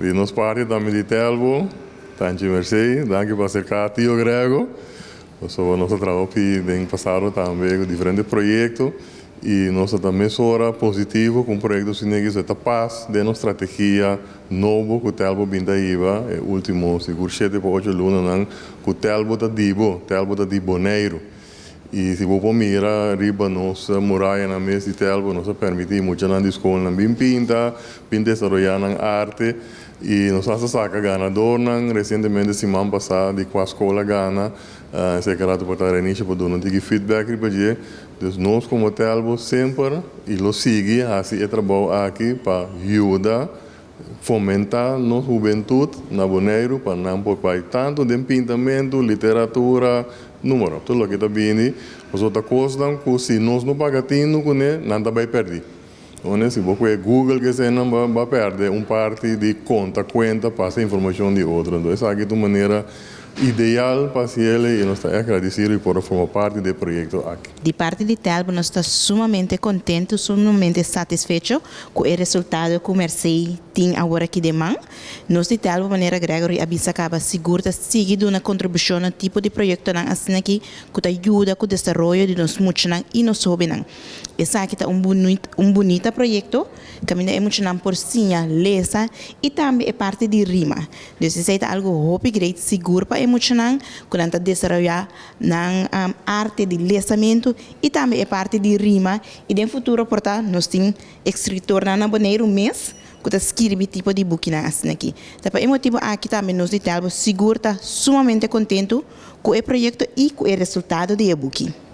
Di nos parti tambe di Telbo, Tanchi Mercé, danki pa aserká Tio Grego. So, nos a traha den pasado tambe ku diferente proyekto i nos ta mesora positivo ku un proyekto asina ku ta pas den nos strategia nobo ku Telbo bin ta hiba e último sigur 7 pa 8 lunanan, ku Telbo ta di bo, Telbo ta di Boneiru. I si bo mira riba nos muraya na mes di Telbo, nos a permití muchanan di skol nan bin pinta, bin desaroyá nan arte i nos a saka ganadónan resientemente, siman pasá, di kua skol a gana. Sekretário por ta início por duna un feedback riba dje. Dus nos komo Telbo semper i lo sigui hasi e trabou aki pa yuda fomentá nos hubentut na Boneiru pa nan por bai tantu den pintamentu, literatura, número, tur loke ta bini, otro kos ku si nos no paga tinu kuné, nan ta bai pèrdè. Anto, si bo Google ku esei nan bai pèrdè un parti di konta kuenta, pasa informashon di otro. Anto, esaki ta un manera ideal pa e i nos ta agradesido pa forma parti di e proyekto aki. Di parti di Telbo, nos ta sumamente kontentu, sumamente satisfecho ku e resultado ku Mercé tin awor aki den man. Nos di Telbo, manera Gregory a bisa kaba, sigur ta sigui duna kontribushon na tipo di proyektonan asina aki ku ta yuda ku desaroyo di nos muchanan i nos hóbennan. Esaki ta un bunita proyekto, kaminda e muchanan por siña lesa i tambe e parti di rima. Dus esei ta algu hopi great, sigur pa e muchanan ku nan ta desaroyá nan arte di lesamentu i tambe e parti di rima, i den futuro por ta nos tin eskritornan na Boneiru mes ku ta skirbi tipo di bukinan asina aki. Ta pa e motibu aki tambe nos di Telbo sigur ta sumamente kontentu ku e proyekto i ku e resultado di e buki.